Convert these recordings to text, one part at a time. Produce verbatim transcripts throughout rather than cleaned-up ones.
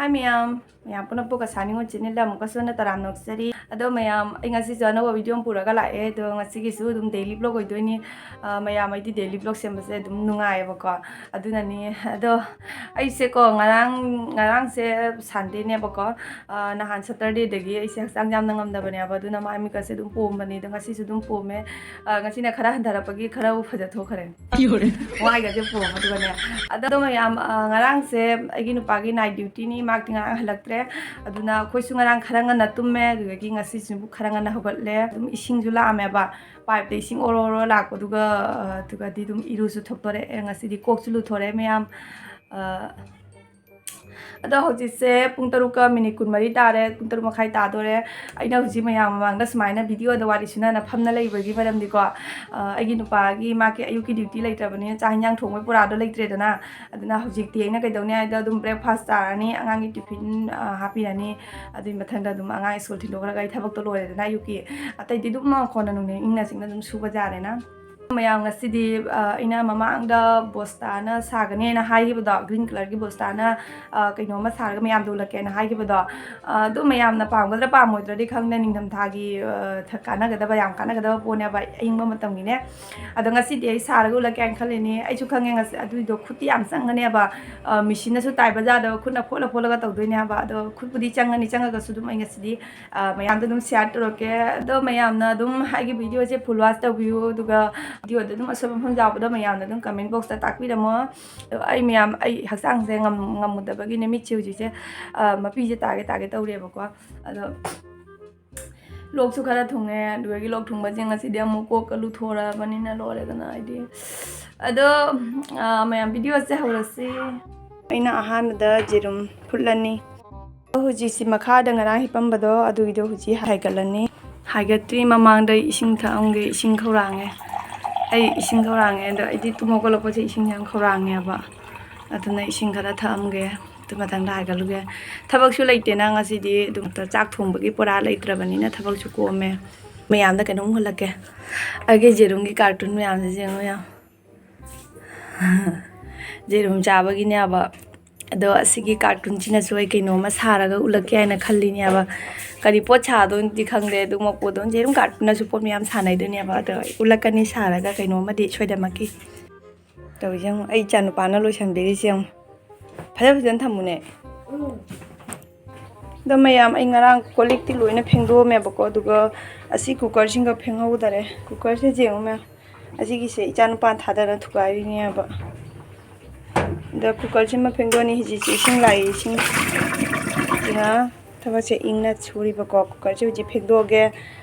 Hi ꯃꯌꯥꯝ, ꯃꯌꯥꯝ ꯄꯨꯝꯅꯃꯛꯄꯨ ꯀꯁꯥꯅꯤꯉꯣꯟ ꯆꯦꯅꯦꯜꯗ ꯑꯃꯨꯛꯀꯁꯨ ꯍꯟꯅ ꯇꯔꯥꯝꯅ ꯑꯣꯛꯆꯔꯤ꯫ ꯑꯗꯣ ꯃꯌꯥꯝ, ꯑꯩ ꯉꯁꯤꯁꯨ ꯑꯅꯧꯕ ꯚꯤꯗꯤꯑꯣ ꯑꯃ ꯄꯨꯔꯒ ꯂꯥꯛꯑꯦ꯫ ꯑꯗꯣ ꯉꯁꯤꯒꯤꯁꯨ ꯑꯗꯨꯝ ꯗꯦꯂꯤ ꯕ꯭ꯂꯣꯒ ꯑꯣꯏꯗꯣꯏꯅꯤ꯫ ꯑ, ꯃꯌꯥꯝ, ꯑꯩꯗꯤ ꯗꯦꯂꯤ ꯕ꯭ꯂꯣꯒ ꯁꯦꯝꯕꯁꯦ ꯑꯗꯨꯝ ꯅꯨꯡꯉꯥꯏꯌꯦꯕꯀꯣ꯫ ꯑꯗꯨꯅꯅꯤ꯫ ꯑꯗꯣ ꯑꯩꯁꯦꯀꯣ, ꯉꯔꯥꯡ, ꯉꯔꯥꯡꯁꯦ ꯁꯟꯗꯦꯅꯦꯕꯀꯣ꯫ ꯑ, ꯅꯍꯥꯟ ꯁꯇꯔꯗꯦꯗꯒꯤ ꯑꯩꯁꯦ ꯍꯛꯆꯥꯡ ꯌꯥꯝꯅ ꯉꯝꯗꯕꯅꯦꯕ꯫ ꯑꯗꯨꯅ ꯃꯥꯏ ꯃꯤꯠꯀꯁꯦ ꯑꯗꯨꯝ ꯄꯣꯝꯕꯅꯦ꯫ ꯑꯗꯣ ꯉꯁꯤꯁꯨ ꯑꯗꯨꯝ ꯄꯣꯝꯃꯦ꯫ ꯑ, ꯉꯁꯤꯅ ꯈꯔ ꯍꯟꯊꯔꯛꯄꯒꯤ ꯈꯔꯕꯨ ꯐꯖꯊꯣꯛꯈ꯭ꯔꯦ꯫ ꯋꯥꯏꯒꯁꯦ ꯄꯣꯝꯃ ꯑꯗꯨꯒꯅꯦ꯫ ꯑꯗꯣ ꯃꯌꯥꯝ, ꯑ, ꯉꯔꯥꯡꯁꯦ ꯑꯩꯒꯤ ꯅꯨꯄꯥꯒꯤ ꯅꯥꯏꯠ ꯗ꯭ꯌꯨꯇꯤꯅꯤ, ꯃꯥꯛꯇꯤ ꯉꯔꯥꯡ ꯍꯜꯂꯛꯇ꯭ꯔꯦ꯫ ꯑꯗꯨꯅ ꯑꯩꯈꯣꯏꯁꯨ ꯉꯔꯥꯡ ꯈꯔ ꯉꯟꯅ ꯇꯨꯝꯃꯦ, ꯑꯗꯨꯗꯒꯤ ꯉꯁꯤꯁꯨ ꯈꯔ ꯉꯟꯅ ꯍꯧꯒꯠꯂꯦ꯫ ꯑꯗꯨꯝ ꯏꯁꯤꯡꯁꯨ ꯂꯥꯛꯑꯝꯃꯦꯕ, ꯄꯥꯏꯞꯇ ꯏꯁꯤꯡ ꯑꯣꯔꯣ ꯑꯣꯔꯣ ꯂꯥꯛꯄꯗꯨꯒ, ꯑ, ꯑꯗꯨꯒꯗꯤ ꯑꯗꯨꯝ ꯏꯔꯨꯁꯨ ꯊꯣꯛꯇꯣꯔꯛꯑꯦ, ꯉꯁꯤꯗꯤ ꯀꯣꯛꯁꯨ ꯂꯨꯊꯣꯔꯛꯑꯦ ꯃꯌꯥꯝ꯫ ꯑ, ꯑꯗꯣ ꯍꯧꯖꯤꯛꯁꯦ ꯄꯨꯡ ꯇꯔꯨꯛꯀ ꯃꯤꯅꯤꯠ ꯀꯨꯟꯃꯔꯤ ꯇꯥꯔꯦ, ꯄꯨꯡ ꯇꯔꯨꯛ ꯃꯈꯥꯏ ꯇꯥꯗꯣꯔꯦ꯫ ꯑꯩꯅ ꯍꯧꯖꯤꯛ ꯃꯌꯥꯝ ꯃꯃꯥꯡꯗ ꯁꯨꯃꯥꯏꯅ ꯚꯤꯗꯤꯑꯣꯗ ꯋꯥꯔꯤ ꯁꯨꯅꯅ ꯐꯝꯅ ꯂꯩꯕꯒꯤ ꯃꯔꯝꯗꯤꯀꯣ, ꯑ, ꯑꯩꯒꯤ ꯅꯨꯄꯥꯒꯤ ꯃꯥꯒꯤ ꯑꯌꯨꯛꯀꯤ ꯗ꯭ꯌꯨꯇꯤ ꯂꯩꯇ꯭ꯔꯕꯅꯤꯅ ꯆꯥꯛ ꯍꯤꯟꯖꯥꯡ ꯊꯣꯡꯕꯒꯤ ꯄꯨꯔꯥꯗꯣ ꯂꯩꯇ꯭ꯔꯦꯗꯅ꯫ ꯑꯗꯨꯅ ꯍꯧꯖꯤꯛꯇꯤ ꯑꯩꯅ ꯀꯩꯗꯧꯅꯤ ꯍꯥꯏꯗ ꯑꯗꯨꯝ ꯕ꯭ꯔꯦꯛꯐꯥꯁ ꯆꯥꯔꯅꯤ, ꯑꯉꯥꯡꯒꯤ ꯇꯤꯐꯤꯟ, ꯑ, ꯍꯥꯞꯄꯤꯔꯅꯤ꯫ ꯑꯗꯨꯒꯤ ꯃꯊꯪꯗ ꯑꯗꯨꯝ ꯑꯉꯥꯡ ꯁ꯭ꯀꯨꯜ ꯊꯤꯟꯗꯣꯛꯈ꯭ꯔꯒ ꯑꯩ ꯊꯕꯛꯇꯣ ꯂꯣꯏꯔꯦꯗꯅ ꯑꯌꯨꯛꯀꯤ꯫ ꯑꯇꯩꯗꯤ ꯑꯗꯨꯝ ꯃꯈꯣꯟꯅ ꯅꯨꯡꯅ ꯏꯪꯅ ꯆꯤꯛꯅ ꯑꯗꯨꯝ ꯁꯨꯕ ꯌꯥꯔꯦꯅ꯫ ꯃꯌꯥꯝ ꯉꯁꯤꯗꯤ, ꯑ, ꯑꯩꯅ ꯃꯃꯥꯡꯗ ꯕꯣꯁꯇꯥꯅ ꯁꯥꯒꯅꯦꯅ ꯍꯥꯏꯈꯤꯕꯗꯣ, ꯒ꯭ꯔꯤꯟ ꯀꯂꯔꯒꯤ ꯕꯣꯁꯇꯥꯅ, ꯑ, ꯀꯩꯅꯣꯝꯃ ꯁꯥꯔꯒ ꯃꯌꯥꯝꯗ ꯎꯠꯂꯛꯀꯦꯅ ꯍꯥꯏꯈꯤꯕꯗꯣ, ꯑ, ꯑꯗꯨ ꯃꯌꯥꯝꯅ ꯄꯥꯝꯒꯗ꯭ꯔꯥ ꯄꯥꯝꯃꯣꯏꯗ꯭ꯔꯗꯤ ꯈꯪꯗꯦ, ꯅꯤꯡꯊꯝꯊꯥꯒꯤ, ꯑ, ꯊ-, ꯀꯥꯟꯅꯒꯗꯕ, ꯌꯥꯝ ꯀꯥꯟꯅꯒꯗꯕ ꯄꯣꯠꯅꯦꯕ ꯑꯏꯪꯕ ꯃꯇꯝꯒꯤꯅꯦ꯫ ꯑꯗꯣ ꯉꯁꯤꯗꯤ ꯑꯩ ꯁꯥꯔꯒ ꯎꯠꯂꯛꯀꯦ ꯍꯥꯏꯅ ꯈꯜꯂꯤꯅꯦ꯫ ꯑꯩꯁꯨ ꯈꯪꯉꯦ ꯉꯁꯤ ꯑꯗꯨꯏꯗꯣ ꯈꯨꯠꯇꯤ ꯌꯥꯝ ꯆꯪꯒꯅꯦꯕ, ꯑ, ꯃꯦꯆꯤꯟꯅꯁꯨ ꯇꯥꯏꯕ ꯌꯥꯗꯕ, ꯈꯨꯠꯅ ꯐꯣꯠꯂ ꯐꯣꯠꯂꯒ ꯇꯧꯗꯣꯏꯅꯦ ꯍꯥꯏꯕ꯫ ꯑꯗꯣ ꯈꯨꯠꯄꯨꯗꯤ ꯆꯪꯒꯅꯤ, ꯆꯪꯉꯒꯁꯨ ꯑꯗꯨꯝ ꯑꯩ ꯉꯁꯤꯗꯤ ꯑ, ꯃꯌꯥꯝꯗ ꯑꯗꯨꯝ ꯁꯤꯌꯥꯔ ꯇꯧꯔꯛꯀꯦ꯫ ꯑꯗꯣ ꯃꯌꯥꯝꯅ ꯑꯗꯨꯝ ꯑꯩꯒꯤ ꯚꯤꯗꯤꯑꯣꯁꯦ ꯐꯨꯜ ꯋꯥꯆ ꯇꯧꯕꯤꯌꯨ, ꯑꯗꯨꯒ ꯚꯤꯗꯤꯑꯣꯗ ꯑꯗꯨꯝ ꯑꯁꯣꯏꯕ ꯃꯐꯝ ꯌꯥꯎꯕꯗꯣ ꯃꯌꯥꯝꯅ ꯑꯗꯨꯝ ꯀꯃꯦꯟ ꯕꯣꯛꯁꯇ ꯇꯥꯛꯄꯤꯔꯝꯃꯣ꯫ ꯑꯗꯣ ꯑꯩ ꯃꯌꯥꯝ, ꯑꯩ ꯍꯛꯆꯥꯡꯁꯦ ꯉꯝ-, ꯉꯝꯃꯨꯗꯕꯒꯤꯅꯦ, ꯃꯤꯠꯁꯦ ꯍꯧꯖꯤꯛꯁꯦ, ꯑ, ꯃꯄꯤꯁꯦ ꯇꯥꯒꯦ ꯇꯥꯒꯦ ꯇꯧꯔꯦꯕꯀꯣ꯫ ꯑꯗꯣ ꯂꯣꯛꯁꯨ ꯈꯔ ꯊꯨꯡꯉꯦ, ꯑꯗꯨꯗꯒꯤ ꯂꯣꯛ ꯊꯨꯡꯕꯁꯦ ꯉꯁꯤꯗꯤ ꯑꯃꯨꯛ ꯀꯣꯛꯀ ꯂꯨꯊꯣꯔꯛꯑꯕꯅꯤꯅ ꯂꯣꯏꯔꯦꯗꯅ ꯑꯩꯗꯤ꯫ ꯑꯗꯣ, ꯑ, ꯃꯌꯥꯝ ꯚꯤꯗꯤꯑꯣꯁꯦ ꯍꯧꯔꯁꯤ꯫ ꯑꯩꯅ ꯑꯍꯥꯟꯕꯗ ꯖꯦꯔꯨꯝ ꯐꯨꯠꯂꯅꯤ꯫ ꯍꯧꯖꯤꯛꯁꯤ ꯃꯈꯥꯗ ꯉꯔꯥꯡ ꯍꯤꯞꯄꯝꯕꯗꯣ ꯑꯗꯨꯒꯤꯗꯣ ꯍꯧꯖꯤꯛ ꯍꯥꯏꯒꯠꯂꯅꯤ꯫ ꯍꯥꯏꯒꯠꯇ꯭ꯔꯤ ꯃꯃꯥꯡꯗ ꯑꯩ ꯏꯁꯤꯡ ꯊꯛꯑꯝꯒꯦ, ꯏꯁꯤꯡ ꯈꯧꯔꯥꯡꯉꯦ꯫ ꯑꯩ ꯏꯁꯤꯡ ꯈꯧꯔꯥꯡꯉꯦ, ꯑꯗꯣ ꯑꯩꯗꯤ ꯇꯨꯝ ꯍꯧꯒꯠꯂꯛꯄꯁꯦ ꯏꯁꯤꯡ ꯌꯥꯝ ꯈꯧꯔꯥꯡꯉꯦꯕ꯫ ꯑꯗꯨꯅ ꯏꯁꯤꯡ ꯈꯔ ꯊꯛꯑꯝꯒꯦ, ꯑꯗꯨ ꯃꯊꯪꯗ ꯍꯥꯏꯒꯠꯂꯨꯒꯦ꯫ ꯊꯕꯛꯁꯨ ꯂꯩꯇꯦꯅ ꯉꯁꯤꯗꯤ, ꯑꯗꯨꯝ ꯆꯥꯛ ꯊꯣꯡꯕꯒꯤ ꯄꯨꯔꯥ ꯂꯩꯇ꯭ꯔꯕꯅꯤꯅ ꯊꯕꯛꯁꯨ ꯀꯣꯝꯃꯦ꯫ ꯃꯌꯥꯝꯗ ꯀꯩꯅꯣꯝ ꯎꯍꯜꯂꯛꯀꯦ, ꯑꯩꯒꯤ ꯖꯦꯔꯨꯝꯒꯤ ꯀꯥꯔꯇꯨꯟ ꯃꯌꯥꯝꯁꯦ ꯌꯦꯡꯉꯣ ꯌꯥꯝ꯫ ꯖꯦꯔꯨꯝ ꯆꯥꯕꯒꯤꯅꯦꯕ꯫ ꯑꯗꯣ ꯑꯁꯤꯒꯤ ꯀꯥꯔꯇꯨꯟꯁꯤꯅꯁꯨ ꯑꯩ ꯀꯩꯅꯣꯝꯃ ꯁꯥꯔꯒ ꯎꯠꯂꯛꯀꯦ ꯍꯥꯏꯅ ꯈꯜꯂꯤꯅꯦꯕ꯫ ꯀꯔꯤ ꯄꯣꯠ ꯁꯥꯗꯣꯏꯅꯣꯗꯤ ꯈꯪꯗꯦ, ꯑꯗꯨ ꯃꯄꯣꯠꯇꯣ ꯖꯦꯔꯨꯝ ꯀꯥꯔꯇꯨꯟꯅꯁꯨ ꯄꯣꯠ ꯃꯌꯥꯝ ꯁꯥꯟꯅꯩꯗꯣꯏꯅꯦꯕ꯫ ꯑꯗꯣ ꯑꯩ ꯎꯠꯂꯛꯀꯅꯤ ꯁꯥꯔꯒ ꯀꯩꯅꯣꯝꯃꯗꯤ ꯁꯣꯏꯗꯃꯛꯀꯤ꯫ ꯇꯧꯔꯤꯁꯦ ꯌꯦꯡꯉꯣ, ꯑꯩ ꯏꯆꯥ ꯅꯨꯄꯥꯅ ꯂꯣꯏꯁꯟꯕꯤꯔꯤꯁꯦ ꯌꯦꯡꯉꯣ꯫ ꯐꯖ ꯐꯖꯅ ꯊꯝꯃꯨꯅꯦ꯫ ꯑꯗꯣ ꯃꯌꯥꯝ, ꯑꯩ ꯉꯔꯥꯡ ꯀꯣꯜ ꯂꯤꯛꯇꯤ ꯂꯣꯏꯅ ꯐꯦꯡꯗꯣꯛꯑꯝꯃꯦꯕꯀꯣ, ꯑꯗꯨꯒ ꯑꯁꯤ ꯀꯨꯀꯔꯁꯤꯡꯒ ꯐꯦꯡꯍꯧꯗꯔꯦ꯫ ꯀꯨꯀꯔꯁꯦ ꯌꯦꯡꯉꯨ ꯃꯌꯥꯝ, ꯑꯁꯤꯒꯤꯁꯦ ꯏꯆꯥ ꯅꯨꯄꯥꯅ ꯊꯥꯗꯅ ꯊꯨꯒꯥꯏꯔꯤꯅꯦꯕ꯫ ꯑꯗ ꯀꯨꯀꯔꯁꯤꯃ ꯐꯦꯡꯗꯣꯛꯑꯅꯤ꯫ ꯍꯧꯖꯤꯛꯁꯦ ꯏꯁꯤꯡ ꯂꯥꯛꯏ, ꯏꯁꯤꯡ, ꯑꯗꯨꯅ ꯊꯕꯛꯁꯦ ꯏꯪꯅ ꯁꯨꯔꯤꯕꯀꯣ꯫ ꯀꯨꯀꯔꯁꯦ ꯍꯧꯖꯤꯛ ꯐꯦꯡꯗꯣꯛꯑꯒꯦ꯫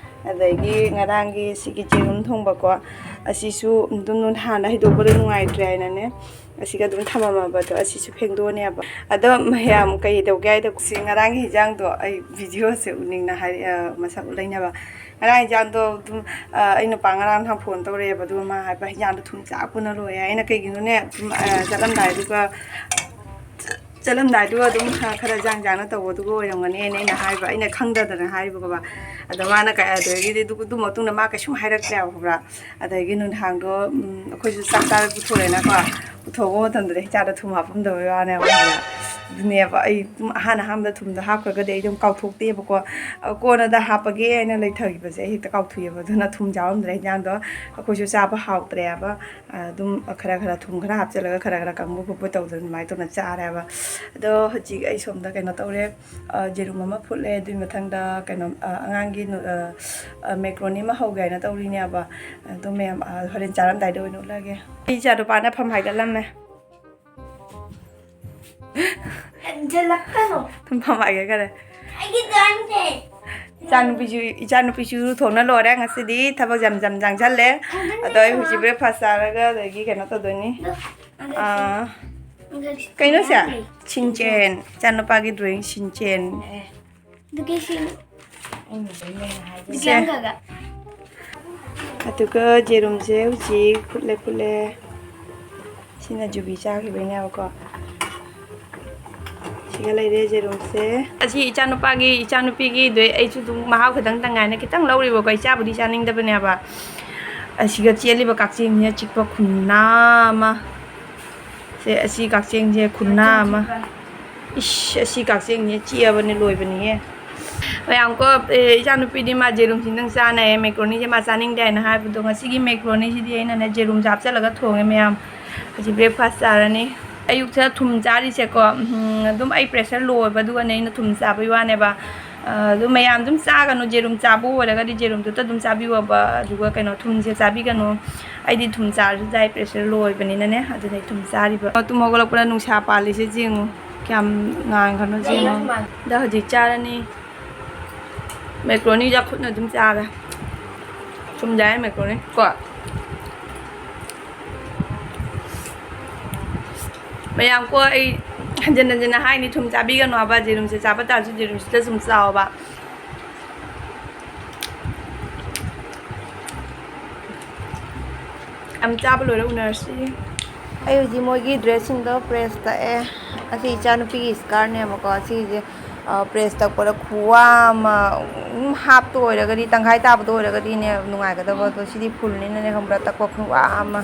ꯑꯗꯒꯤ ꯉꯔꯥꯡꯒꯤ ꯁꯤꯒꯤ ꯌꯦꯔꯨꯝ ꯊꯣꯡꯕꯀꯣ, ꯑꯁꯤꯁꯨ ꯑꯗꯨꯝ ꯍꯥꯟꯅ ꯍꯩꯗꯣꯛꯄꯗꯣ ꯅꯨꯡꯉꯥꯏꯇ꯭ꯔꯦ ꯍꯥꯏꯅꯅꯦ, ꯑꯁꯤꯒ ꯑꯗꯨꯝ ꯊꯝꯃꯝꯃꯕꯗꯣ ꯑꯁꯤꯁꯨ ꯐꯦꯡꯗꯣꯛꯑꯅꯦꯕ꯫ ꯑꯗꯣ ꯃꯌꯥꯝ ꯀꯩ ꯇꯧꯒꯦ ꯍꯥꯏꯗ, ꯁꯤ ꯉꯔꯥꯡꯒꯤ ꯍꯤꯟꯖꯥꯡꯗꯣ ꯑꯩ ꯚꯤꯗꯤꯑꯣꯁꯦ ꯎꯠꯅꯤꯡꯅ ꯍꯥꯏ-, ꯑ, ꯃꯁꯛ ꯎꯠꯂꯛꯏꯅꯦꯕ꯫ ꯉꯔꯥꯡ ꯍꯤꯟꯖꯥꯡꯗꯣ ꯑꯗꯨꯝ, ꯑ, ꯑꯩ ꯅꯨꯄꯥ ꯉꯔꯥꯡ ꯅꯍꯥꯟ ꯐꯣꯟ ꯇꯧꯔꯛꯑꯦꯕ, ꯑꯗꯨꯒ ꯃꯥ ꯍꯥꯏꯕ ꯍꯤꯟꯖꯥꯡꯗꯣ ꯊꯨꯝ ꯆꯥꯛꯄꯅ ꯂꯣꯏꯔꯦ꯫ ꯑꯩꯅ ꯀꯩꯒꯤꯅꯣꯅꯦ, ꯑꯗꯨꯝ, ꯑ, ꯆꯠꯂꯝꯗꯥꯏꯗꯨꯒ ꯆꯠꯂꯝꯗꯥꯏꯗꯨꯒ ꯑꯗꯨꯝ ꯈꯔ, ꯈꯔ ꯖꯥꯡ ꯖꯥꯡꯅ ꯇꯧꯕꯗꯨꯒ ꯑꯣꯏꯔꯝꯒꯅꯦꯅ ꯑꯩꯅ ꯍꯥꯏꯕ, ꯑꯩꯅ ꯈꯪꯗꯗꯅ ꯍꯥꯏꯕꯀꯣ꯫ ꯑꯗꯣ ꯃꯥꯅ ꯀ-, ꯑꯗꯨꯗꯒꯤꯗꯤ ꯑꯗꯨ, ꯑꯗꯨ ꯃꯇꯨꯡꯗ ꯃꯥ ꯀꯩꯁꯨꯝ ꯍꯥꯏꯔꯛꯇ꯭ꯔꯦꯕ, ꯈꯪꯕ꯭ꯔꯥ? ꯑꯗꯒꯤ ꯅꯨꯡꯗꯥꯡꯗꯣ, ꯎꯝ, ꯑꯩꯈꯣꯏꯁꯨ ꯆꯥꯛ ꯆꯥꯔ ꯄꯨꯊꯣꯔꯛꯑꯦꯅꯀꯣ, ꯄꯨꯊꯣꯛꯄ ꯃꯇꯝꯗꯗꯤ ꯍꯤꯟꯖꯥꯡꯗꯣ ꯊꯨꯝ ꯍꯥꯞꯄꯝꯗꯕꯩ ꯋꯥꯅꯦꯕ, ꯈꯪꯕ꯭ꯔꯥ? ꯑꯗꯨꯅꯦꯕ, ꯑꯩ ꯑꯗꯨꯝ ꯑꯍꯥꯟ ꯑꯍꯥꯟꯕꯗ ꯊꯨꯝꯗꯣ ꯍꯥꯞꯈ꯭ꯔꯒꯗꯤ ꯑꯩ ꯑꯗꯨꯝ ꯀꯥꯎꯊꯣꯛꯇꯦꯕꯀꯣ꯫ ꯑ, ꯀꯣꯟꯅꯗ ꯍꯥꯞꯄꯒꯦ ꯍꯥꯏꯅ ꯂꯩꯊꯈꯤꯕꯁꯦ ꯑꯩ ꯍꯦꯛꯇ ꯀꯥꯎꯊꯣꯛꯑꯦꯕ꯫ ꯑꯗꯨꯅ ꯊꯨꯝ ꯌꯥꯎꯔꯝꯗ꯭ꯔꯦ ꯍꯤꯟꯖꯥꯡꯗꯣ, ꯑꯩꯈꯣꯏꯁꯨ ꯆꯥꯕ ꯍꯥꯎꯇ꯭ꯔꯦꯕ꯫ ꯑꯗꯨꯝ ꯈꯔ ꯈꯔ ꯊꯨꯝ ꯈꯔ ꯍꯥꯞꯆꯤꯜꯂꯒ ꯈꯔ ꯈꯔ ꯀꯪꯕ ꯈꯣꯠꯄ ꯇꯧꯗꯅ ꯑꯗꯨꯃꯥꯏꯅ ꯇꯧꯅ ꯆꯥꯔꯦꯕ꯫ ꯑꯗꯣ ꯍꯧꯖꯤꯛ ꯑꯩ ꯁꯣꯝꯗ ꯀꯩꯅꯣ ꯇꯧꯔꯦ, ꯑ, ꯌꯦꯔꯨꯝ ꯑꯃ ꯐꯨꯠꯂꯦ꯫ ꯑꯗꯨꯒꯤ ꯃꯊꯪꯗ ꯀꯩꯅꯣ, ꯑ, ꯑꯉꯥꯡꯒꯤ ꯅꯨ-, ꯑ, ꯑ, ꯃꯦꯀ꯭ꯔꯣꯅꯤ ꯑꯃ ꯍꯧꯒꯦ ꯍꯥꯏꯅ ꯇꯧꯔꯤꯅꯦꯕ꯫ ꯑꯗꯣ ꯃꯌꯥꯝ, ꯑ, ꯍꯣꯔꯦꯟ ꯆꯥꯔꯝꯗꯥꯏꯗ ꯑꯣꯏꯅ ꯎꯠꯂꯛꯑꯒꯦ꯫ ꯑꯩ ꯏꯆꯥ ꯅꯨꯄꯥꯅ ꯐꯝ ꯍꯥꯏꯒꯠꯂꯝꯃꯦ꯫ ꯍꯦꯟꯖꯜꯂꯛꯀꯅꯣ꯫ ꯐꯝ ꯍꯥꯏꯒꯠꯈꯔꯦ꯫ ꯑꯩꯒꯤ ꯗ꯭ꯔꯣꯌꯤꯡꯁꯦ꯫ ꯏꯆꯥꯅꯨꯄꯤꯁꯨ, ꯏꯆꯥꯅꯨꯄꯤꯁꯨ ꯊꯣꯡꯅ ꯂꯣꯏꯔꯦ ꯉꯁꯤꯗꯤ꯫ ꯊꯕꯛ ꯌꯥꯝ, ꯌꯥꯝ ꯌꯥꯡꯁꯜꯂꯦ꯫ ꯑꯗꯣ ꯑꯩ ꯍꯧꯖꯤꯛ breakfast ꯆꯥꯔꯒ ꯑꯗꯒꯤ ꯀꯩꯅꯣ ꯇꯧꯗꯣꯏꯅꯤ꯫ ꯑꯗꯣ, ꯑꯥ, ꯀꯩꯅꯣꯁꯦ? ꯁꯤꯟꯆꯦꯟ꯫ ꯏꯆꯥꯅꯨꯄꯥꯒꯤ drawing ꯁꯤꯟꯆꯦꯟ꯫ ꯑꯦ꯫ ꯑꯗꯨꯒꯤ ꯁꯤ-, ꯁꯦ꯫ ꯑꯗꯨꯒ ꯌꯦꯔꯨꯝꯁꯦ ꯍꯧꯖꯤꯛ ꯐꯨꯠꯂꯦ, ꯐꯨꯠꯂꯦ꯫ ꯁꯤꯅ ꯖꯨꯕꯤ ꯆꯥꯈꯤꯕꯩꯅꯦꯕꯀꯣ꯫ ꯁꯤꯒ ꯂꯩꯔꯦ ꯌꯦꯔꯨꯝꯁꯦ꯫ ꯑꯁꯤ ꯏꯆꯥꯅꯨꯄꯥꯒꯤ, ꯏꯆꯥꯅꯨꯄꯤꯒꯤꯗꯣ ꯑꯩꯁꯨ ꯑꯗꯨꯝ ꯃꯍꯥꯎ ꯈꯤꯇꯪ ꯇꯪꯉꯥꯏꯅ ꯈꯤꯇꯪ ꯂꯧꯔꯤꯕꯀꯣ꯫ ꯑꯩ ꯆꯥꯕꯨꯗꯤ ꯆꯥꯅꯤꯡꯗꯕꯅꯦꯕ꯫ ꯑꯁꯤꯒ ꯆꯦꯜꯂꯤꯕ ꯀꯛꯆꯦꯡꯁꯤꯅ ꯆꯤꯛꯄ ꯈꯨꯅꯥ ꯑꯃ꯫ ꯁꯦ, ꯑꯁꯤ ꯀꯛꯆꯦꯡꯁꯦ ꯈꯨꯟꯅꯥ ꯑꯃ꯫ ꯏꯁ, ꯑꯁꯤ ꯀꯛꯆꯦꯡꯁꯦ ꯆꯤꯛꯑꯕꯅꯦ, ꯂꯣꯏꯕꯅꯤꯍꯦ꯫ ꯃꯌꯥꯝ ꯀꯣ, ꯑꯦ, ꯏꯆꯥꯅꯨꯄꯤꯗꯤ ꯃꯥ ꯖꯦꯔꯨꯝꯁꯤꯡꯗꯪ ꯆꯥꯅꯩꯌꯦ, ꯃꯦꯀ꯭ꯔꯣꯅꯤꯁꯦ ꯃꯥ ꯆꯥꯅꯤꯡꯗꯦ ꯍꯥꯏꯅ ꯍꯥꯏꯕꯗꯣ, ꯉꯁꯤꯒꯤ ꯃꯦꯀ꯭ꯔꯣꯅꯤꯁꯤꯗꯤ ꯑꯩꯅꯅꯦ ꯖꯦꯔꯨꯝꯁꯦ ꯍꯥꯞꯆꯜꯂꯒ ꯊꯣꯡꯉꯦ ꯃꯌꯥꯝ꯫ ꯍꯧꯖꯤꯛ breakfast ꯆꯥꯔꯅꯤ꯫ ꯑꯌꯨꯛꯁꯤꯗ ꯊꯨꯝ ꯆꯥꯔꯤꯁꯦꯀꯣ, ꯎꯝ, ꯑꯗꯨꯝ ꯑꯩ pressure low ꯑꯣꯏꯕ, ꯑꯗꯨꯒꯅꯦ ꯑꯩꯅ ꯊꯨꯝ ꯆꯥꯕꯩ ꯋꯥꯅꯦꯕ꯫ ꯑ, ꯑꯗꯨ ꯃꯌꯥꯝ ꯑꯗꯨꯝ ꯆꯥꯒꯅꯨ, ꯖꯦꯔꯨꯝ ꯆꯥꯕ ꯑꯣꯏꯔꯒꯗꯤ ꯖꯦꯔꯨꯝꯗꯨꯇ ꯑꯗꯨꯝ ꯆꯥꯕꯤꯌꯣꯕ, ꯑꯗꯨꯒ ꯀꯩꯅꯣ, ꯊꯨꯝꯁꯦ ꯆꯥꯕꯤꯒꯅꯨ꯫ ꯑꯩꯗꯤ ꯊꯨꯝ ꯆꯥꯔꯁꯨ ꯆꯥꯏ, pressure low ꯑꯣꯏꯕꯅꯤꯅꯅꯦ, ꯑꯗꯨꯅ ꯑꯩ ꯊꯨꯝ ꯆꯥꯔꯤꯕ꯫ ꯇꯨꯝ ꯍꯧꯒꯠꯂꯛꯄꯗ ꯅꯨꯡꯁꯥ ꯄꯥꯜꯂꯤꯁꯦ ꯌꯦꯡꯉꯨ, ꯀꯌꯥꯝ ꯉꯥꯟꯈ꯭ꯔꯅꯣ ꯌꯦꯡꯉꯨ꯫ ꯑꯗ ꯍꯧꯖꯤꯛ ꯆꯥꯔꯅꯤ꯫ ꯃꯦꯀ꯭ꯔꯣꯅꯤꯁꯦ ꯈꯨꯠꯅ ꯑꯗꯨꯝ ꯆꯥꯔꯦ꯫ ꯊꯨꯝ ꯆꯥꯏ ꯃꯦꯀ꯭ꯔꯣꯅꯤ ꯀꯣ꯫ ꯃꯌꯥꯝ ꯀꯣ, ꯑꯩ ꯍꯟꯖꯤꯟ ꯍꯟꯖꯤꯟꯅ ꯍꯥꯏꯅꯤ, ꯊꯨꯝ ꯆꯥꯕꯤꯒꯅꯨ ꯍꯥꯏꯕ, ꯖꯦꯔꯨꯝꯁꯦ ꯆꯥꯕ ꯇꯥꯔꯁꯨ ꯖꯦꯔꯨꯝꯁꯤꯗ ꯁꯨꯝ ꯆꯥꯎꯕ꯫ ꯌꯥꯝ ꯆꯥꯕ ꯂꯣꯏꯔ ꯎꯅꯔꯁꯤ꯫ ꯑꯩ ꯍꯧꯖꯤꯛ ꯃꯣꯏꯒꯤ dressꯁꯤꯡꯗꯣ press ꯇꯛꯑꯦ꯫ ꯑꯁꯤ ꯏꯆꯥꯅꯨꯄꯤꯒꯤ scarfꯅꯦꯕꯀꯣ꯫ ꯑꯁꯤꯁꯦ, ꯑ, press ꯇꯛꯄꯗ ꯈꯨꯋꯥ ꯑꯃ, ꯑꯗꯨꯝ halfꯇꯣ ꯑꯣꯏꯔꯒꯗꯤ, ꯇꯪꯈꯥꯏ ꯇꯥꯕꯗꯣ ꯑꯣꯏꯔꯒꯗꯤꯅꯦ ꯅꯨꯡꯉꯥꯏꯒꯗꯕ꯫ ꯑꯗꯣ ꯁꯤꯗꯤ fullꯅꯤꯅꯅꯦ, ꯈꯪꯕ꯭ꯔꯥ, ꯇꯛꯄ ꯈꯨꯋꯥ ꯑꯃ꯫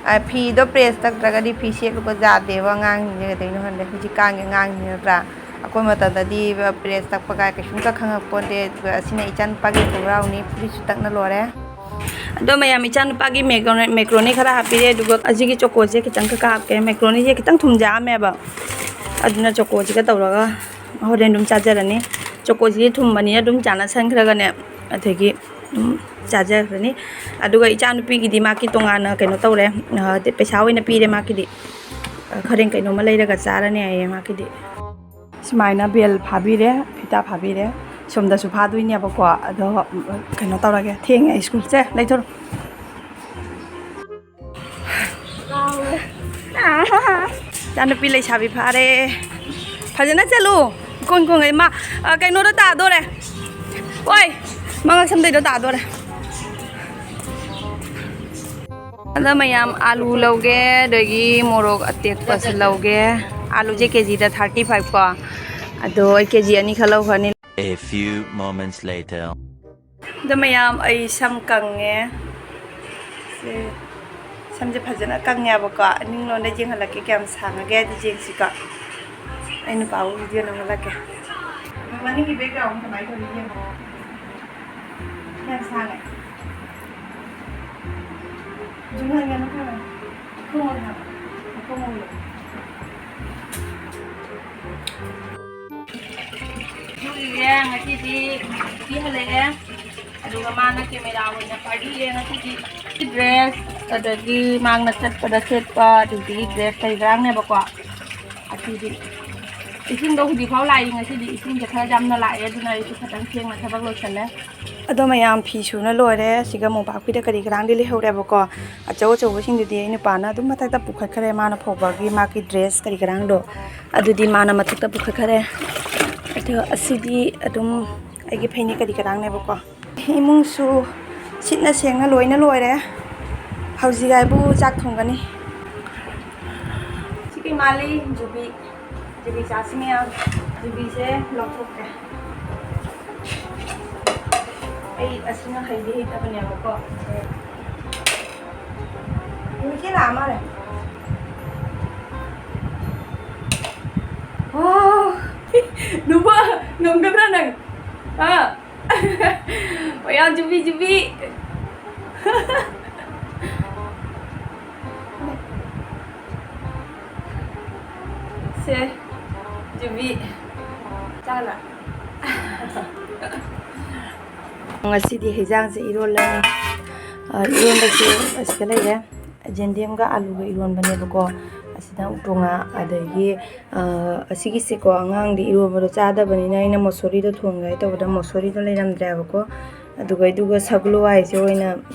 ꯑ, ꯐꯤꯗꯣ press ꯇꯛꯇ꯭ꯔꯒꯗꯤ ꯐꯤ ꯁꯦꯠꯂꯨꯕ ꯌꯥꯗꯦꯕ ꯑꯉꯥꯡꯁꯤꯡꯁꯦ, ꯀꯩꯗꯧꯅꯣ ꯈꯪꯗꯦ꯫ ꯍꯧꯖꯤꯛꯀꯥꯟꯒꯤ ꯑꯉꯥꯡꯁꯤꯡꯁꯦ ꯅꯠꯇ꯭ꯔꯥ? ꯑꯩꯈꯣꯏ ꯃꯇꯝꯗꯗꯤ press ꯇꯛꯄ ꯀꯥꯏ ꯀꯩꯁꯨꯝꯇ ꯈꯪꯉꯛꯄꯣꯟꯇꯦ꯫ ꯑꯗꯨꯒ ꯑꯁꯤꯅ ꯏꯆꯥꯅꯨꯄꯥꯒꯤ ꯈꯣꯡꯒ꯭ꯔꯥꯎꯅꯤ, ꯐꯨꯔꯤꯠꯁꯨ ꯇꯛꯅ ꯂꯣꯏꯔꯦ꯫ ꯑꯗꯣ ꯃꯌꯥꯝ, ꯏꯆꯥꯅꯨꯄꯥꯒꯤ ꯃꯦꯀ꯭ꯔꯣꯅꯤ, ꯃꯦꯀ꯭ꯔꯣꯅꯤ ꯈꯔ ꯍꯥꯞꯄꯤꯔꯦ, ꯑꯗꯨꯒ ꯑꯁꯤꯒꯤ ꯆꯣꯀꯣꯁꯦ ꯈꯤꯇꯪ ꯈꯛ ꯍꯥꯞꯀꯦ꯫ ꯃꯦꯀ꯭ꯔꯣꯅꯤꯁꯦ ꯈꯤꯇꯪ ꯊꯨꯝꯖꯥꯝꯃꯦꯕ, ꯑꯗꯨꯅ ꯆꯣꯀꯣꯁꯤꯒ ꯇꯧꯔꯒ ꯍꯣꯔꯦꯟ ꯑꯗꯨꯝ ꯆꯥꯖꯔꯅꯤ꯫ ꯆꯣꯀꯣꯁꯤꯗꯤ ꯊꯨꯝꯕꯅꯤꯅ ꯑꯗꯨꯝ ꯆꯥꯅꯁꯟꯈ꯭ꯔꯒꯅꯦ, ꯑꯗꯒꯤ ꯑꯗꯨꯝ ꯆꯥꯖꯈ꯭ꯔꯅꯤ꯫ ꯑꯗꯨꯒ ꯏꯆꯥꯅꯨꯄꯤꯒꯤꯗꯤ ꯃꯥꯒꯤ ꯇꯣꯉꯥꯟꯅ ꯀꯩꯅꯣ ꯇꯧꯔꯦ, ꯑ, ꯄꯩꯁꯥ ꯑꯣꯏꯅ ꯄꯤꯔꯦ ꯃꯥꯒꯤꯗꯤ꯫ ꯑ, ꯈꯔꯦꯟ ꯀꯩꯅꯣꯝꯃ ꯂꯩꯔꯒ ꯆꯥꯔꯅꯤ ꯍꯥꯏꯌꯦ ꯃꯥꯒꯤꯗꯤ꯫ ꯁꯨꯃꯥꯏꯅ bell ꯐꯥꯕꯤꯔꯦ, ꯐꯤꯇꯥ ꯐꯥꯕꯤꯔꯦ꯫ ꯁꯣꯝꯗꯁꯨ ꯐꯥꯗꯣꯏꯅꯦꯕꯀꯣ꯫ ꯑꯗꯣ ꯀꯩꯅꯣ ꯇꯧꯔꯒꯦ, ꯊꯦꯡꯉꯦ ꯁ꯭ꯀꯨꯜꯁꯦ, ꯂꯩꯊꯣꯔꯣ꯫ ꯏꯆꯥꯅꯨꯄꯤ ꯂꯩꯁꯥꯕꯤ ꯐꯥꯔꯦ꯫ ꯐꯖꯅ ꯆꯠꯂꯨ꯫ ꯀꯣꯟ ꯀꯣꯟꯒꯩ ꯃꯥ, ꯑ, ꯀꯩꯅꯣꯗ ꯇꯥꯗꯣꯔꯦ꯫ ꯑꯣꯏ, ꯃꯉꯛ ꯁꯝꯗꯩꯗꯣ ꯇꯥꯗꯣꯔꯦ꯫ ꯑꯗ ꯃꯌꯥꯝ, ꯑꯥꯂꯨ ꯂꯧꯒꯦ, ꯑꯗꯒꯤ ꯃꯣꯔꯣꯛ ꯑꯇꯦꯛꯄꯁꯨ ꯂꯧꯒꯦ꯫ ꯑꯥꯂꯨꯁꯦ ꯀꯦꯖꯤꯗ thirty five ꯀꯣ꯫ ꯑꯗꯣ ꯑꯩ ꯀꯦꯖꯤ ꯑꯅꯤꯈꯛ ꯂꯧꯈ꯭ꯔꯅꯤ꯫ A few moments later. ꯑꯗꯣ ꯃꯌꯥꯝ, ꯑꯩ ꯁꯝ ꯀꯪꯉꯦ꯫ ꯁꯦ, ꯁꯝꯁꯦ ꯐꯖꯅ ꯀꯪꯉꯦꯕꯀꯣ꯫ ꯅꯤꯡꯂꯣꯟꯗ ꯌꯦꯡꯍꯜꯂꯛꯀꯦ ꯀꯌꯥꯝ ꯁꯥꯡꯉꯒꯦ ꯍꯥꯏꯗꯤ ꯌꯦꯡꯁꯤꯀꯣ꯫ ꯑꯩ ꯅꯨꯄꯥꯕꯨ ꯚꯤꯗꯤꯑꯣ ꯅꯝꯍꯜꯂꯛꯀꯦ꯫ ꯃꯅꯤꯡꯒꯤ ꯕꯦꯛꯒ꯭ꯔꯥꯎꯟ ꯀꯃꯥꯏꯅ ꯇꯧꯔꯤ ꯌꯦꯡꯉꯣ꯫ ꯀꯌꯥꯝ ꯁꯥꯡꯉꯦ? ꯖꯨꯝ ꯍꯟꯒꯅꯨ ꯈꯔ꯫ ꯈꯣꯡꯎꯞ ꯍꯥꯞꯄꯣ꯫ ꯈꯣꯡꯎꯞ꯫ ꯁꯤꯁꯦ ꯉꯁꯤꯗꯤ ꯅꯨꯄꯤ ꯍꯜꯂꯛꯑꯦ꯫ ꯑꯗꯨꯒ ꯃꯥꯅ ꯀꯦꯃꯦꯔꯥ ꯑꯣꯏꯅ ꯄꯥꯏꯕꯤꯔꯦ ꯉꯁꯤꯗꯤ꯫ ꯗ꯭ꯔꯦꯁ, ꯑꯗꯒꯤ ꯃꯥꯡꯅ ꯆꯠꯄꯗ ꯁꯦꯠꯄ ꯑꯗꯨꯗꯒꯤ ꯗ꯭ꯔꯦꯁ ꯀꯔꯤ ꯀꯔꯥꯡꯅꯦꯕꯀꯣ꯫ ꯑꯁꯤꯗꯤ ꯏꯁꯤꯡꯗꯣ ꯍꯧꯖꯤꯛꯐꯥꯎ ꯂꯥꯛꯏ꯫ ꯉꯁꯤꯗꯤ ꯏꯁꯤꯡꯁꯦ ꯈꯔ ꯌꯥꯝꯅ ꯂꯥꯛꯑꯦ, ꯑꯗꯨꯅ ꯑꯩꯁꯨ ꯈꯤꯇꯪ ꯊꯦꯡꯅ ꯊꯕꯛ ꯂꯣꯏꯁꯜꯂꯦ꯫ ꯑꯗꯣ ꯃꯌꯥꯝ ꯐꯤ ꯁꯨꯅ ꯂꯣꯏꯔꯦ꯫ ꯁꯤꯒ ꯃꯣꯝꯄꯥꯛꯄꯤꯗ ꯀꯔꯤ ꯀꯔꯥꯡꯗꯤ ꯂꯩꯍꯧꯔꯦꯕꯀꯣ꯫ ꯑꯆꯧ ꯑꯆꯧꯕꯁꯤꯡꯗꯨꯗꯤ ꯑꯩ ꯅꯨꯄꯥꯅ ꯑꯗꯨꯝ ꯃꯊꯛꯇ ꯄꯨꯈꯠꯈ꯭ꯔꯦ, ꯃꯥꯅ ꯐꯧꯕꯒꯤ ꯃꯥꯒꯤ ꯗ꯭ꯔꯦꯁ ꯀꯔꯤ ꯀꯔꯥꯡꯗꯣ꯫ ꯑꯗꯨꯗꯤ ꯃꯥꯅ ꯃꯊꯛꯇ ꯄꯨꯈꯠꯈꯔꯦ꯫ ꯑꯗꯣ ꯑꯁꯤꯗꯤ ꯑꯗꯨꯝ ꯑꯩꯒꯤ ꯐꯩꯅꯦꯛ ꯀꯔꯤ ꯀꯔꯥꯡꯅꯦꯕꯀꯣ꯫ ꯏꯃꯨꯡꯁꯨ ꯁꯤꯠꯅ ꯁꯦꯡꯅ ꯂꯣꯏꯅ ꯂꯣꯏꯔꯦ꯫ ꯍꯧꯖꯤꯛ ꯍꯥꯏꯕꯨ ꯆꯥꯛ ꯊꯣꯡꯒꯅꯤ꯫ ꯁꯤꯒꯤ ꯃꯥꯜꯂꯤ ꯖꯨꯕꯤ, ꯖꯨꯕꯤ ꯆꯥꯁꯤ ꯃꯌꯥꯝ꯫ ꯖꯨꯕꯤꯁꯦ ꯂꯧꯊꯣꯛꯀꯦ꯫ ꯑꯩ ꯑꯁꯤꯅ ꯍꯩꯗꯤ ꯍꯩꯇꯕꯅꯦꯕꯀꯣ꯫ ꯅꯨꯃꯤꯠꯁꯦ ꯂꯥꯛꯑ ꯃꯥꯜꯂꯦ꯫ ꯑꯣ, ꯅꯨꯄꯥ, ꯉꯝꯒꯗ꯭ꯔꯥ ꯅꯪ? ꯍꯥ? ꯃꯌꯥꯝ ꯖꯨꯕꯤ, ꯖꯨꯕꯤ꯫ ꯁꯦ, ꯖꯨꯕꯤ꯫ ꯆꯥꯂꯥ꯫ ꯉꯁꯤꯗꯤ ꯍꯩꯖꯥꯡꯁꯦ ꯏꯔꯣꯜꯂꯅꯤ꯫ ꯑ, ꯏꯔꯣꯟꯕꯁꯦ ꯑꯁꯤꯗ ꯂꯩꯔꯦ꯫ ꯖꯦꯟꯗꯦꯝꯒ ꯑꯂꯨꯒ ꯏꯔꯣꯟꯕꯅꯦꯕꯀꯣ꯫ ꯑꯁꯤꯗ ꯎꯇꯣꯡꯉꯥ, ꯑꯗꯒꯤ, ꯑ, ꯑꯁꯤꯒꯤꯁꯦꯀꯣ, ꯑꯉꯥꯡꯗꯤ ꯏꯔꯣꯟꯕꯗꯣ ꯆꯥꯗꯕꯅꯤꯅ ꯑꯩꯅ ꯃꯣꯁꯣꯔꯤꯗꯣ ꯊꯣꯡꯒꯦ ꯍꯥꯏ ꯇꯧꯕꯗ ꯃꯣꯁꯣꯔꯤꯗꯣ ꯂꯩꯔꯝꯗ꯭ꯔꯦꯕꯀꯣ꯫ ꯑꯗꯨꯒ ꯑꯗꯨꯒ ꯁꯒꯨꯂꯨ ꯍꯋꯥꯏꯁꯦ ꯑꯣꯏꯅ,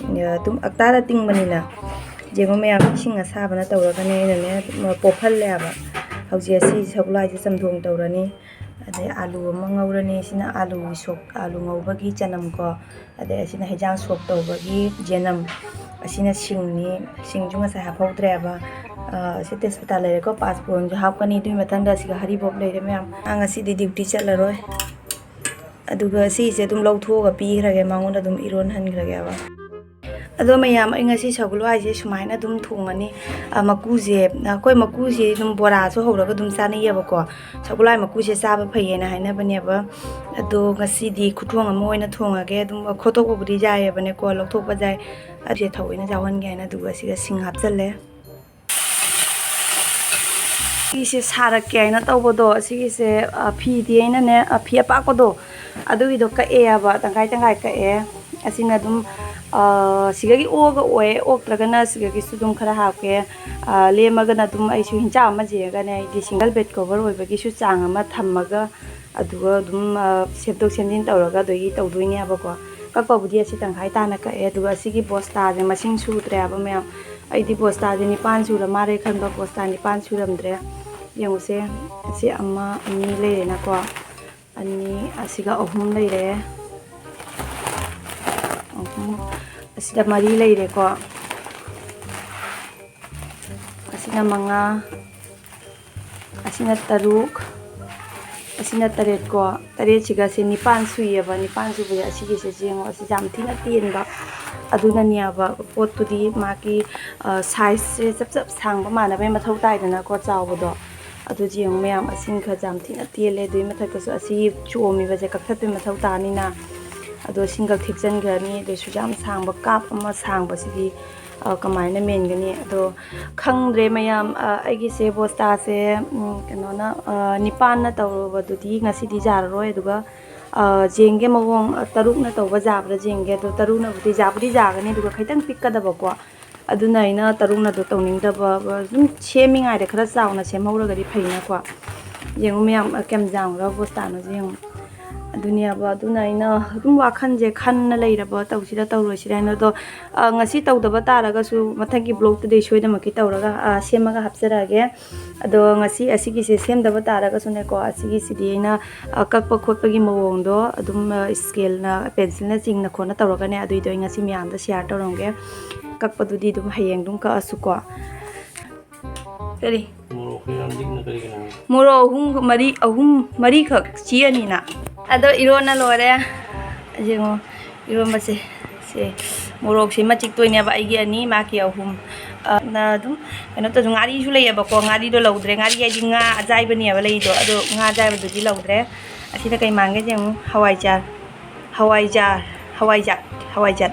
ꯑ, ꯑꯗꯨꯝ ꯑꯛꯇꯥꯗ ꯇꯤꯡꯕꯅꯤꯅ ꯌꯦꯡꯉꯣ ꯃꯌꯥꯝ, ꯏꯁꯤꯡ ꯑꯁꯥꯕꯅ ꯇꯧꯔꯒꯅꯦ ꯑꯩꯅꯅꯦ ꯄꯣꯞꯍꯜꯂꯦꯕ꯫ ꯍꯧꯖꯤꯛ ꯑꯁꯤ ꯁꯒꯨꯂꯨ ꯍꯋꯥꯏꯁꯦ ꯆꯝꯊꯣꯡ ꯇꯧꯔꯅꯤ꯫ ꯑꯗꯩ ꯑꯥꯂꯨ ꯑꯃ ꯉꯧꯔꯅꯤ꯫ ꯁꯤꯅ ꯑꯥꯂꯨꯒꯤ ꯁꯣꯛ, ꯑꯥꯂꯨ ꯉꯧꯕꯒꯤ ꯆꯅꯝꯀꯣ꯫ ꯑꯗꯩ ꯑꯁꯤꯅ ꯍꯩꯖꯥꯡ ꯁꯣꯛ ꯇꯧꯕꯒꯤ ꯌꯦꯅꯝ꯫ ꯑꯁꯤꯅ ꯁꯤꯡꯅꯤ꯫ ꯁꯤꯡꯁꯨ ꯉꯁꯥꯏ ꯍꯥꯞꯍꯧꯗ꯭ꯔꯦꯕ꯫ ꯑ, ꯑꯁꯤ ꯇꯦꯖꯄꯇꯥ ꯂꯩꯔꯦꯀꯣ, ꯄꯥꯁꯄꯣꯔꯟꯁꯨ ꯍꯥꯞꯀꯅꯤ꯫ ꯑꯗꯨꯒꯤ ꯃꯊꯪꯗ ꯑꯁꯤꯒ ꯍꯔꯤꯕꯣꯞ ꯂꯩꯔꯦ ꯃꯌꯥꯝ꯫ ꯑ, ꯉꯁꯤꯗꯤ ꯗ꯭ꯌꯨꯇꯤ ꯆꯠꯂꯔꯣꯏ꯫ ꯑꯗꯨꯒ ꯁꯤꯁꯦ ꯑꯗꯨꯝ ꯂꯧꯊꯣꯛꯑꯒ ꯄꯤꯈ꯭ꯔꯒꯦ, ꯃꯉꯣꯟꯗ ꯑꯗꯨꯝ ꯏꯔꯣꯟꯍꯟꯈ꯭ꯔꯒꯦꯕ꯫ ꯑꯗꯣ ꯃꯌꯥꯝ, ꯑꯩ ꯉꯁꯤ ꯁꯒꯣꯜ ꯍꯋꯥꯏꯁꯦ ꯁꯨꯃꯥꯏꯅ ꯑꯗꯨꯝ ꯊꯣꯡꯉꯅꯤ꯫ ꯑ, ꯃꯀꯨꯁꯦ, ꯑꯩꯈꯣꯏ ꯃꯀꯨꯁꯦ ꯑꯗꯨꯝ ꯕꯣꯔꯥꯁꯨ ꯍꯧꯔꯒ ꯑꯗꯨꯝ ꯆꯥꯅꯩꯌꯦꯕꯀꯣ꯫ ꯁꯒꯣꯜ ꯍꯋꯥꯏ ꯃꯀꯨꯁꯦ ꯆꯥꯕ ꯐꯩꯌꯦꯅ ꯍꯥꯏꯅꯕꯅꯦꯕ꯫ ꯑꯗꯣ ꯉꯁꯤꯗꯤ ꯈꯨꯊꯣꯡ ꯑꯃ ꯑꯣꯏꯅ ꯊꯣꯡꯉꯒꯦ꯫ ꯑꯗꯨꯝ ꯈꯣꯠꯇꯣꯛꯄꯕꯨꯗꯤ ꯌꯥꯏꯌꯦꯕꯅꯦꯀꯣ, ꯂꯧꯊꯣꯛꯄ ꯌꯥꯏ꯫ ꯑꯗꯨꯁꯦ ꯊꯑꯣꯏꯅ ꯌꯥꯎꯍꯟꯒꯦ ꯍꯥꯏꯅ꯫ ꯑꯗꯨꯒ ꯁꯤꯒ ꯁꯤꯡ ꯍꯥꯞꯆꯜꯂꯦ꯫ ꯐꯤꯁꯦ ꯁꯥꯔꯛꯀꯦ ꯍꯥꯏꯅ ꯇꯧꯕꯗꯣ, ꯑꯁꯤꯒꯤꯁꯦ, ꯑ, ꯐꯤꯗꯤ ꯑꯩꯅꯅꯦ, ꯑ, ꯐꯤ ꯑꯄꯥꯛꯄꯗꯣ, ꯑꯗꯨꯒꯤꯗꯣ ꯀꯛꯑꯦꯕ, ꯇꯪꯈꯥꯏ ꯇꯪꯈꯥꯏ ꯀꯛꯑꯦ꯫ ꯑꯁꯤꯅ ꯑꯗꯨꯝ, ꯑ, ꯁꯤꯒꯒꯤ ꯑꯣꯛꯑꯒ ꯑꯣꯛꯑꯦ, ꯑꯣꯛꯇ꯭ꯔꯒꯅ ꯁꯤꯒꯒꯤꯁꯨ ꯑꯗꯨꯝ ꯈꯔ ꯍꯥꯞꯀꯦ꯫ ꯑ, ꯂꯦꯝꯃꯒꯅ ꯑꯗꯨꯝ ꯑꯩꯁꯨ ꯍꯤꯟꯆꯥ ꯑꯃ ꯌꯦꯡꯉꯒꯅꯦ, ꯑꯩꯗꯤ single bed cover ꯑꯣꯏꯕꯒꯤꯁꯨ ꯆꯥꯡ ꯑꯃ ꯊꯝꯃꯒ, ꯑꯗꯨꯒ ꯑꯗꯨꯝ, ꯑ, ꯁꯦꯝꯗꯣꯛ ꯁꯦꯝꯖꯤꯟ ꯇꯧꯔꯒ ꯑꯗꯨꯒꯤ ꯇꯧꯗꯣꯏꯅꯦꯕꯀꯣ꯫ ꯀꯛꯄꯕꯨꯗꯤ ꯑꯁꯤ ꯇꯪꯈꯥꯏ ꯇꯥꯅ ꯀꯛꯑꯦ, ꯑꯗꯨꯒ ꯑꯁꯤꯒꯤ ꯕꯣꯁꯇꯥꯁꯦ ꯃꯁꯤꯡ ꯁꯨꯗ꯭ꯔꯦ ꯍꯥꯏꯕ ꯃꯌꯥꯝ꯫ ꯑꯩꯗꯤ ꯕꯣꯁꯇꯥꯁꯦ ꯅꯤꯄꯥꯟ ꯁꯨꯔ ꯃꯥꯜꯂꯦ ꯈꯟꯕ, ꯕꯣꯁꯇꯥ ꯅꯤꯄꯥꯟ ꯁꯨꯔꯝꯗ꯭ꯔꯦ꯫ ꯌꯦꯡꯉꯨꯁꯦ, ꯑꯁꯤ ꯑꯃ, ꯑꯅꯤ ꯂꯩꯔꯦꯅꯀꯣ꯫ ꯑꯅꯤ, ꯑꯁꯤꯒ ꯑꯍꯨꯝ ꯂꯩꯔꯦ꯫ ꯑꯍꯨꯝ, ꯑꯁꯤꯗ ꯃꯔꯤ ꯂꯩꯔꯦꯀꯣ꯫ ꯑꯁꯤꯅ ꯃꯉꯥ, ꯑꯁꯤꯅ ꯇꯔꯨꯛ, ꯑꯁꯤꯅ ꯇꯔꯦꯠꯀꯣ꯫ ꯇꯔꯦꯠꯁꯤꯒ ꯁꯤ ꯅꯤꯄꯥꯟ ꯁꯨꯏꯌꯦꯕ꯫ ꯅꯤꯄꯥꯟ ꯁꯨꯕꯁꯦ ꯑꯁꯤꯒꯤꯁꯦ ꯌꯦꯡꯉꯣ, ꯑꯁꯤ ꯌꯥꯝ ꯊꯤꯅ ꯇꯦꯟꯕ꯫ ꯑꯗꯨꯅꯅꯦꯕ ꯄꯣꯠꯇꯨꯗꯤ ꯃꯥꯒꯤ, ꯑ, sizeꯁꯦ ꯆꯞ ꯆꯞ ꯁꯥꯡꯕ ꯃꯥꯟꯅꯕꯩ ꯃꯊꯧ ꯇꯥꯏꯗꯅꯀꯣ, ꯆꯥꯎꯕꯗꯣ꯫ ꯑꯗꯨ ꯌꯦꯡꯉꯨ ꯃꯌꯥꯝ, ꯑꯁꯤꯡ ꯈꯔ ꯌꯥꯝ ꯊꯤꯅ ꯇꯦꯜꯂꯦ꯫ ꯑꯗꯨꯒꯤ ꯃꯊꯛꯇꯁꯨ ꯑꯁꯤ ꯆꯣꯝꯃꯤꯕꯁꯦ ꯀꯛꯊꯠꯄꯩ ꯃꯊꯧ ꯇꯥꯅꯤꯅ꯫ ꯑꯗꯣ ꯁꯤꯡꯒꯛ ꯊꯦꯛꯆꯟꯈ꯭ꯔꯅꯤ꯫ ꯑꯗꯨꯁꯨ ꯌꯥꯝ ꯁꯥꯡꯕ, ꯀꯥꯞ ꯑꯃ ꯁꯥꯡꯕꯁꯤꯗꯤ, ꯑ, ꯀꯃꯥꯏꯅ ꯃꯦꯟꯒꯅꯤ? ꯑꯗꯣ ꯈꯪꯗ꯭ꯔꯦ ꯃꯌꯥꯝ, ꯑ, ꯑꯩꯒꯤꯁꯦ ꯕꯣꯁꯇꯥꯁꯦ, ꯎꯝ, ꯀꯩꯅꯣꯅ, ꯑ, ꯅꯤꯄꯥꯟꯅ ꯇꯧꯔꯨꯕꯗꯨꯗꯤ ꯉꯁꯤꯗꯤ ꯌꯥꯔꯔꯣꯏ꯫ ꯑꯗꯨꯒ, ꯑ, ꯌꯦꯡꯒꯦ ꯃꯑꯣꯡ, ꯑ, ꯇꯔꯨꯛꯅ ꯇꯧꯕ ꯌꯥꯕ꯭ꯔꯥ ꯌꯦꯡꯒꯦ꯫ ꯑꯗꯣ ꯇꯔꯨꯛꯅꯕꯨꯗꯤ ꯌꯥꯕꯨꯗꯤ ꯌꯥꯒꯅꯤ, ꯑꯗꯨꯒ ꯈꯤꯇꯪ ꯄꯤꯛꯀꯗꯕꯀꯣ꯫ ꯑꯗꯨꯅ ꯑꯩꯅ ꯇꯔꯨꯛꯅꯗꯣ ꯇꯧꯅꯤꯡꯗꯕ, ꯑꯗꯨꯝ ꯁꯦꯝꯃꯤꯉꯥꯏꯗ ꯈꯔ ꯆꯥꯎꯅ ꯁꯦꯝꯍꯧꯔꯒꯗꯤ ꯐꯩꯅꯀꯣ꯫ ꯌꯦꯡꯉꯨ ꯃꯌꯥꯝ, ꯀꯌꯥꯝ ꯌꯥꯝꯈ꯭ꯔꯕ ꯕꯣꯁꯇꯥꯅꯣꯁꯦ ꯌꯦꯡꯉꯨ꯫ ꯑꯗꯨꯅꯦꯕ, ꯑꯗꯨꯅ ꯑꯩꯅ ꯑꯗꯨꯝ ꯋꯥꯈꯜꯁꯦ ꯈꯟꯅ ꯂꯩꯔꯕ, ꯇꯧꯁꯤꯔꯥ ꯇꯧꯔꯣꯏꯁꯤꯔꯥ ꯍꯥꯏꯅ꯫ ꯑꯗꯣ, ꯑ, ꯉꯁꯤ ꯇꯧꯗꯕ ꯇꯥꯔꯒꯁꯨ ꯃꯊꯪꯒꯤ vlogꯇꯨꯗꯤ ꯁꯣꯏꯗꯅꯃꯛꯀꯤ ꯇꯧꯔꯒ, ꯑ, ꯁꯦꯝꯃꯒ ꯍꯥꯞꯆꯔꯛꯑꯒꯦ꯫ ꯑꯗꯣ ꯉꯁꯤ ꯑꯁꯤꯒꯤꯁꯦ ꯁꯦꯝꯗꯕ ꯇꯥꯔꯒꯁꯨꯅꯦꯀꯣ, ꯑꯁꯤꯒꯤꯁꯤꯗꯤ ꯑꯩꯅ, ꯑ, ꯀꯛꯄ ꯈꯣꯠꯄꯒꯤ ꯃꯑꯣꯡꯗꯣ ꯑꯗꯨꯝ, ꯑ, scaleꯅ, pencilꯅ ꯆꯤꯡꯅ ꯈꯣꯠꯅ ꯇꯧꯔꯒꯅꯦ, ꯑꯗꯨꯏꯗꯣ ꯑꯩ ꯉꯁꯤ ꯃꯌꯥꯝꯗ share ꯇꯧꯔꯝꯒꯦ꯫ ꯀꯛꯄꯗꯨꯗꯤ ꯑꯗꯨꯝ ꯍꯌꯦꯡ ꯑꯗꯨꯝ ꯀꯛꯑꯁꯨꯀꯣ꯫ ꯀꯔꯤ? ꯃꯣꯔꯣꯛ ꯈꯔ ꯌꯥꯝ ꯂꯤꯛꯅ ꯀꯔꯤꯒꯤꯅꯣ? ꯃꯣꯔꯣꯛ ꯑꯍꯨꯝ, ꯃꯔꯤ, ꯑꯍꯨꯝ, ꯃꯔꯤꯈꯛ ꯆꯤ ꯑꯅꯤꯅ꯫ ꯑꯗꯣ ꯏꯔꯣꯟꯅ ꯂꯣꯏꯔꯦ꯫ ꯌꯦꯡꯉꯣ, ꯏꯔꯣꯟꯕꯁꯦ꯫ ꯑꯦ, ꯃꯣꯔꯣꯛꯁꯦ ꯃꯆꯤꯛꯇꯣꯏꯅꯦꯕ, ꯑꯩꯒꯤ ꯑꯅꯤ, ꯃꯥꯒꯤ ꯑꯍꯨꯝ꯫ ꯑ, ꯅ ꯑꯗꯨꯝ ꯀꯩꯅꯣ ꯇꯧꯁꯨ, ꯉꯥꯔꯤꯁꯨ ꯂꯩꯌꯦꯕꯀꯣ, ꯉꯥꯔꯤꯗꯣ ꯂꯧꯗ꯭ꯔꯦ꯫ ꯉꯥꯔꯤ ꯍꯥꯏꯗꯤ ꯉꯥ ꯑꯖꯥꯏꯕꯅꯦꯕ ꯂꯩꯗꯣ, ꯑꯗꯣ ꯉꯥ ꯑꯖꯥꯏꯕꯗꯨꯗꯤ ꯂꯧꯗ꯭ꯔꯦ꯫ ꯑꯁꯤꯗ ꯀꯩ ꯃꯥꯟꯒꯦ ꯌꯦꯡꯉꯨ, ꯍꯋꯥꯏꯖꯥꯔ, ꯍꯋꯥꯏꯖꯥꯔ, ꯍꯋꯥꯏꯖꯥꯠ, ꯍꯋꯥꯏꯖꯥꯠ꯫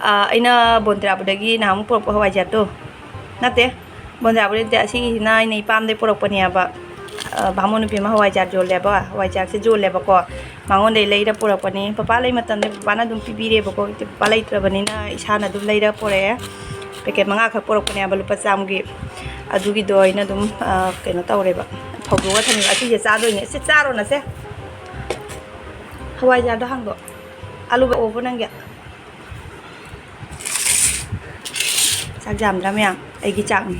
ꯑ, ꯑꯩꯅ ꯕꯣꯟꯇ꯭ꯔꯥꯕꯨꯗꯒꯤ ꯅꯍꯥꯟꯃꯨꯛ ꯄꯨꯔꯛꯄ ꯍꯋꯥꯏꯖꯥꯔꯗꯣ, ꯅꯠꯇꯦ, ꯕꯣꯟꯗ꯭ꯔꯥꯕꯨꯗꯤ ꯅꯠꯇꯦ, ꯑꯁꯤꯒꯤꯁꯤꯅ ꯑꯩꯅ ꯏꯄꯥꯝꯗꯩ ꯄꯨꯔꯛꯄꯅꯦꯕ꯫ ꯑ, ꯚꯥꯃꯣꯟ ꯅꯨꯄꯤ ꯑꯃ ꯍꯋꯥꯏꯖꯥꯔ ꯌꯣꯜꯂꯦꯕ, ꯍꯋꯥꯏꯖꯥꯔꯁꯦ ꯌꯣꯜꯂꯦꯕꯀꯣ, ꯃꯉꯣꯟꯗꯩ ꯂꯩꯔ ꯄꯨꯔꯛꯄꯅꯤ꯫ ꯄꯄꯥ ꯂꯩ ꯃꯇꯝꯗ ꯄꯄꯥꯅ ꯑꯗꯨꯝ ꯄꯤꯕꯤꯔꯦꯕꯀꯣ, ꯍꯧꯖꯤꯛꯇꯤ ꯄꯄꯥ ꯂꯩꯇ꯭ꯔꯕꯅꯤꯅ ꯏꯁꯥꯅ ꯑꯗꯨꯝ ꯂꯩꯔ ꯄꯨꯔꯛꯑꯦ꯫ ꯄꯦꯀꯦꯠ ꯃꯉꯥꯈꯛ ꯄꯨꯔꯛꯄꯅꯦꯕ, ꯂꯨꯄꯥ ꯆꯥꯝꯃꯒꯤ꯫ ꯑꯗꯨꯒꯤꯗꯣ ꯑꯩꯅ ꯑꯗꯨꯝ, ꯑ, ꯀꯩꯅꯣ ꯇꯧꯔꯦꯕ, ꯐꯧꯗꯣꯛꯑꯒ ꯊꯝꯃꯦꯕ꯫ ꯑꯁꯤꯁꯦ ꯆꯥꯗꯣꯏꯅꯦ꯫ ꯁꯤ ꯆꯥꯔꯣ ꯅꯁꯦ꯫ ꯍꯋꯥꯏꯖꯥꯔꯗꯣ ꯍꯥꯡꯗꯣꯛ꯫ ꯑꯂꯨ ꯄꯣꯛꯑꯣꯕꯣ ꯅꯪꯒꯤ? ꯆꯥꯛ ꯌꯥꯝꯗ꯭ꯔꯥ ꯃꯌꯥꯝ? ꯑꯩꯒꯤ ꯆꯥꯛꯅꯤ꯫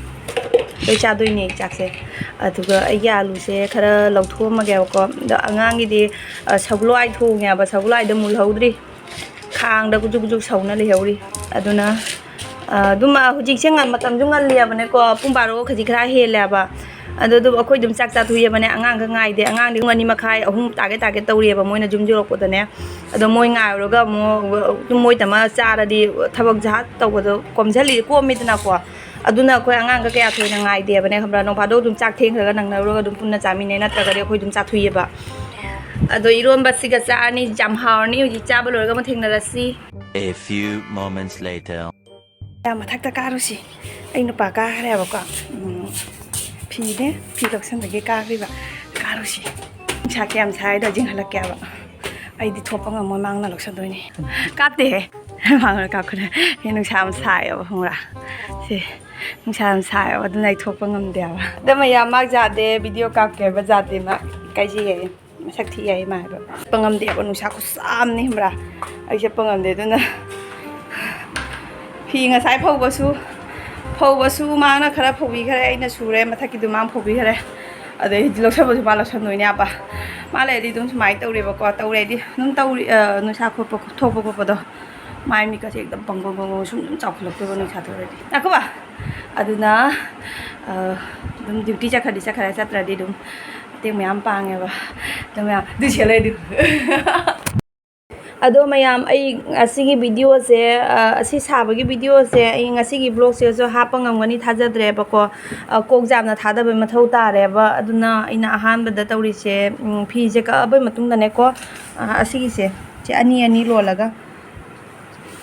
ꯂꯣꯏ ꯆꯥꯗꯣꯏꯅꯦ ꯆꯥꯛꯁꯦ꯫ ꯑꯗꯨꯒ ꯑꯩꯒꯤ ꯑꯥꯂꯨꯁꯦ ꯈꯔ ꯂꯧꯊꯣꯛꯑꯝꯃꯒꯦꯕꯀꯣ꯫ ꯑꯗꯣ ꯑꯉꯥꯡꯒꯤꯗꯤ, ꯑ, ꯁꯒꯣꯜꯍꯋꯥꯏ ꯊꯣꯡꯉꯦꯕ꯫ ꯁꯒꯣꯜꯍꯋꯥꯏꯗꯣ ꯃꯨꯜꯍꯧꯗ꯭ꯔꯤ꯫ ꯈꯥꯡꯗ ꯒꯨꯖꯨꯛ ꯒꯨꯖꯨꯛ ꯁꯧꯅ ꯂꯩꯍꯧꯔꯤ꯫ ꯑꯗꯨꯅ, ꯑ, ꯑꯗꯨꯝ, ꯑ, ꯍꯧꯖꯤꯛꯁꯦ ꯉꯟ-, ꯃꯇꯝꯁꯨ ꯉꯜꯂꯤꯕꯅꯦꯀꯣ꯫ ꯄꯨꯡ ꯕꯥꯔꯣ ꯈꯖꯤꯛ ꯈꯔ ꯍꯦꯜꯂꯦꯕ꯫ ꯑꯗꯣ ꯑꯗꯨꯝ ꯑꯩꯈꯣꯏ ꯑꯗꯨꯝ ꯆꯥꯛ ꯆꯥꯊꯣꯛꯑꯕꯅꯦ꯫ ꯑꯉꯥꯡꯒ ꯉꯥꯏꯗꯦ꯫ ꯑꯉꯥꯡꯗꯤ ꯄꯨꯡ ꯑꯅꯤ ꯃꯈꯥꯏ, ꯑꯍꯨꯝ ꯇꯥꯒꯦ ꯇꯥꯒꯦ ꯇꯧꯔꯤꯑꯕ ꯃꯣꯏꯅ ꯌꯨꯝ ꯌꯧꯔꯛꯄꯗꯅꯦ꯫ ꯑꯗꯣ ꯃꯣꯏ ꯉꯥꯏꯔꯨꯔꯒ ꯑꯃꯨꯛ ꯑꯗꯨꯝ ꯃꯣꯏ ꯇꯃ ꯆꯥꯔꯗꯤ ꯊꯕꯛ ꯖꯍꯥꯠ ꯇꯧꯕꯗꯣ ꯀꯣꯝꯁꯤꯜꯂꯤ, ꯀꯣꯝꯃꯤꯗꯅꯀꯣ꯫ ꯑꯗꯨꯅ ꯑꯩꯈꯣꯏ ꯑꯉꯥꯡꯒ ꯀꯌꯥ ꯊꯣꯏꯅ ꯉꯥꯏꯗꯦꯕꯅꯦ, ꯈꯪꯕ꯭ꯔꯥ? ꯅꯣꯡ ꯐꯥꯗꯣꯛ ꯑꯗꯨꯝ ꯆꯥꯛ ꯊꯦꯡꯈ꯭ꯔꯒ ꯅꯪꯅꯔꯨꯔꯒ ꯑꯗꯨꯝ ꯄꯨꯟꯅ ꯆꯥꯃꯤꯟꯅꯩ, ꯅꯠꯇ꯭ꯔꯒꯗꯤ ꯑꯩꯈꯣꯏ ꯑꯗꯨꯝ ꯆꯥꯊꯣꯛꯑꯕ꯫ ꯑꯗꯣ ꯏꯔꯣꯟꯕꯁꯤꯒ ꯆꯥꯔꯅꯤ, ꯌꯥꯝ ꯍꯥꯎꯔꯅꯤ꯫ ꯍꯧꯖꯤꯛ ꯆꯥꯕ ꯂꯣꯏꯔꯒ ꯑꯃꯨꯛ ꯊꯦꯡꯅꯔꯁꯤ꯫ A few moments later. ꯌꯥꯝ ꯃꯊꯛꯇ ꯀꯥꯔꯨꯁꯤ꯫ ꯑꯩ ꯅꯨꯄꯥ ꯀꯥꯈ꯭ꯔꯦꯕꯀꯣ꯫ ꯎꯝ, ꯐꯤꯅꯦ, ꯐꯤ ꯂꯧꯁꯟꯕꯒꯤ ꯀꯥꯈ꯭ꯔꯤꯕ꯫ ꯀꯥꯔꯨꯁꯤ꯫ ꯅꯨꯡꯁꯥ ꯀꯌꯥꯝ ꯁꯥꯏꯗꯣ ꯌꯦꯡꯍꯜꯂꯛꯀꯦꯕ꯫ ꯑꯩꯗꯤ ꯊꯣꯛꯄ ꯉꯝꯃꯣꯏ, ꯃꯥꯡꯅ ꯂꯧꯁꯟꯗꯣꯏꯅꯤ꯫ ꯀꯥꯞꯇꯦꯍꯦ꯫ ꯃꯥꯡꯅ ꯀꯥꯞꯈ꯭ꯔꯦ꯫ ꯑꯩ ꯅꯨꯡꯁꯥ ꯌꯥꯝ ꯁꯥꯏꯌꯦꯕ, ꯈꯪꯕ꯭ꯔꯥ? ꯁꯦ, ꯅꯨꯡꯁꯥ ꯌꯥꯝ ꯁꯥꯏꯌꯦꯕ, ꯑꯗꯨꯅ ꯑꯩ ꯊꯣꯛꯄ ꯉꯝꯗꯦꯕ꯫ ꯑꯗꯣ ꯃꯌꯥꯝ ꯃꯥ ꯌꯥꯗꯦ, ꯚꯤꯗꯤꯑꯣ ꯀꯥꯞꯀꯦ ꯍꯥꯏꯕ ꯌꯥꯗꯦ ꯃꯥ꯫ ꯀꯥꯏꯖꯩꯌꯦ꯫ ꯃꯁꯛ ꯊꯤ ꯍꯥꯏ ꯃꯥ ꯍꯥꯏꯕ꯫ ꯆꯠꯄ ꯉꯝꯗꯦꯕ, ꯅꯨꯡꯁꯥ ꯈꯨꯁꯥ ꯑꯃꯅꯤ ꯈꯪꯕ꯭ꯔꯥ? ꯑꯩ ꯆꯠꯄ ꯉꯝꯗꯦ꯫ ꯑꯗꯨꯅ ꯐꯤ ꯉꯁꯥꯏ ꯐꯧꯕꯁꯨ, ꯐꯧꯕꯁꯨ ꯃꯥꯅ ꯈꯔ ꯐꯧꯕꯤꯈꯔꯦ, ꯑꯩꯅ ꯁꯨꯔꯦ, ꯃꯊꯛꯀꯤꯗꯨ ꯃꯥꯅ ꯐꯧꯕꯤꯈꯔꯦ꯫ ꯑꯗꯩ ꯂꯧꯁꯟꯕꯁꯨ ꯃꯥ ꯂꯧꯁꯟꯗꯣꯏꯅꯦ ꯑꯕ꯫ ꯃꯥ ꯂꯩꯔꯗꯤ ꯑꯗꯨꯝ ꯁꯨꯃꯥꯏꯅ ꯇꯧꯔꯦꯕꯀꯣ, ꯇꯧꯔꯦꯗꯤ ꯑꯗꯨꯝ ꯇꯧꯔꯤ, ꯑ, ꯅꯨꯡꯁꯥ ꯈꯣꯠꯄ, ꯊꯣꯛꯄ ꯈꯣꯠꯄꯗꯣ꯫ ꯃꯥꯏ ꯃꯤꯠꯀꯁꯦ ꯍꯦꯛꯇ ꯕꯪ ꯕꯪ ꯕꯪ ꯕꯪ ꯁꯨꯝ ꯁꯨꯝ ꯆꯥꯎꯈꯠꯂꯛꯇꯣꯏꯕ ꯅꯨꯡꯁꯥ ꯊꯣꯛꯑꯗꯤ꯫ ꯉꯥꯏꯈꯣꯕ꯫ ꯑꯗꯨꯅ, ꯑ, ꯑꯗꯨꯝ ꯗ꯭ꯌꯨꯇꯤ ꯆꯠꯈ꯭ꯔꯗꯤ ꯆꯠꯈ꯭ꯔꯦ, ꯆꯠꯇ꯭ꯔꯗꯤ ꯑꯗꯨꯝ ꯃꯇꯦꯡ ꯃꯌꯥꯝ ꯄꯥꯡꯉꯦꯕ꯫ ꯑꯗꯨ ꯃꯌꯥꯝ ꯑꯗꯨ ꯁꯦꯠꯂꯦ ꯑꯗꯨ꯫ ꯑꯗꯣ ꯃꯌꯥꯝ, ꯑꯩ ꯑꯁꯤꯒꯤ videoꯁꯦ, ꯑ, ꯑꯁꯤ ꯁꯥꯕꯒꯤ videoꯁꯦ ꯑꯩ ꯉꯁꯤꯒꯤ vlogꯁꯤꯗꯁꯨ ꯍꯥꯞꯄ ꯉꯝꯒꯅꯤ ꯊꯥꯖꯗ꯭ꯔꯦꯕꯀꯣ꯫ ꯑ, ꯀꯣꯛ ꯌꯥꯝꯅ ꯊꯥꯗꯕꯩ ꯃꯊꯧ ꯇꯥꯔꯦꯕ꯫ ꯑꯗꯨꯅ ꯑꯩꯅ ꯑꯍꯥꯟꯕꯗ ꯇꯧꯔꯤꯁꯦ, ꯎꯝ, ꯐꯤꯁꯦ ꯀꯛꯑꯕꯩ ꯃꯇꯨꯡꯗꯅꯦꯀꯣ, ꯑ, ꯑꯁꯤꯒꯤꯁꯦ, ꯁꯤ ꯑꯅꯤ ꯑꯅꯤ ꯂꯣꯜꯂꯒ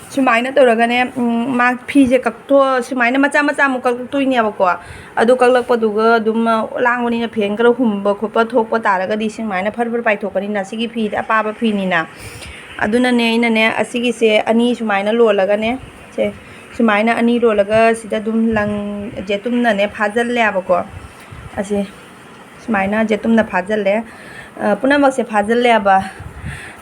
ꯁꯨꯃꯥꯏꯅ ꯇꯧꯔꯒꯅꯦ, ꯎꯝ, ꯃꯥ ꯐꯤꯁꯦ ꯀꯛꯊꯣꯛ-, ꯁꯨꯃꯥꯏꯅ ꯃꯆꯥ ꯃꯆꯥ ꯑꯃꯨꯛ ꯀꯛꯂꯛꯇꯣꯏꯅꯦꯕꯀꯣ꯫ ꯑꯗꯨ ꯀꯛꯂꯛꯄꯗꯨꯒ ꯑꯗꯨꯝ, ꯑ, ꯂꯥꯡꯕꯅꯤꯅ ꯐꯦꯟ ꯈꯔ ꯍꯨꯝꯕ ꯈꯣꯠꯄ ꯊꯣꯛꯄ ꯇꯥꯔꯒꯗꯤ ꯁꯨꯃꯥꯏꯅ ꯐꯔ ꯐꯔ ꯄꯥꯏꯊꯣꯛꯄꯅꯤꯅ, ꯁꯤꯒꯤ ꯐꯤꯗꯤ ꯑꯄꯥꯕ ꯐꯤꯅꯤꯅ꯫ ꯑꯗꯨꯅꯅꯦ ꯑꯩꯅꯅꯦ ꯑꯁꯤꯒꯤꯁꯦ ꯑꯅꯤ ꯁꯨꯃꯥꯏꯅ ꯂꯣꯜꯂꯒꯅꯦ, ꯁꯦ ꯁꯨꯃꯥꯏꯅ ꯑꯅꯤ ꯂꯣꯜꯂꯒ ꯁꯤꯗ ꯑꯗꯨꯝ ꯂꯪ ꯖꯦꯇꯨꯝꯅꯅꯦ ꯐꯥꯖꯤꯜꯂꯦꯕꯀꯣ꯫ ꯑꯁꯤ ꯁꯨꯃꯥꯏꯅ ꯖꯦꯇꯨꯝꯅ ꯐꯥꯖꯤꯜꯂꯦ꯫ ꯑ, ꯄꯨꯝꯅꯃꯛꯁꯦ ꯐꯥꯖꯤꯜꯂꯦꯕ꯫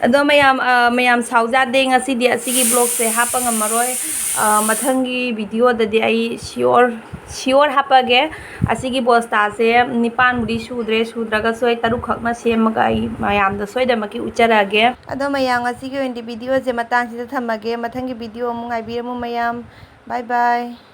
ꯑꯗꯣ ꯃꯌꯥꯝ, ꯑ, ꯃꯌꯥꯝ ꯁꯥꯎꯖꯥꯗꯦ, ꯉꯁꯤꯗꯤ ꯑꯁꯤꯒꯤ vlogꯁꯦ ꯍꯥꯞꯄ ꯉꯝꯃꯔꯣꯏ꯫ ꯑ, ꯃꯊꯪꯒꯤ videoꯗꯗꯤ ꯑꯩ sure, sure ꯍꯥꯞꯄꯒꯦ꯫ ꯑꯁꯤꯒꯤ ꯕꯣꯁꯇꯥꯁꯦ ꯅꯤꯄꯥꯟꯕꯨꯗꯤ ꯁꯨꯗ꯭ꯔꯦ, ꯁꯨꯗ꯭ꯔꯒꯁꯨ ꯑꯩ ꯇꯔꯨꯛꯈꯛꯅ ꯁꯦꯝꯃꯒ ꯑꯩ ꯃꯌꯥꯝꯗ ꯁꯣꯏꯗꯅꯃꯛꯀꯤ ꯎꯠꯆꯔꯛꯑꯒꯦ꯫ ꯑꯗꯣ ꯃꯌꯥꯝ, ꯉꯁꯤꯒꯤ ꯑꯣꯏꯅꯗꯤ videoꯁꯦ ꯃꯇꯥꯡꯁꯤꯗ ꯊꯝꯃꯒꯦ꯫ ꯃꯊꯪꯒꯤ video ꯑꯃꯨꯛ ꯉꯥꯏꯕꯤꯔꯝꯃꯨ ꯃꯌꯥꯝ꯫ Bye bye꯫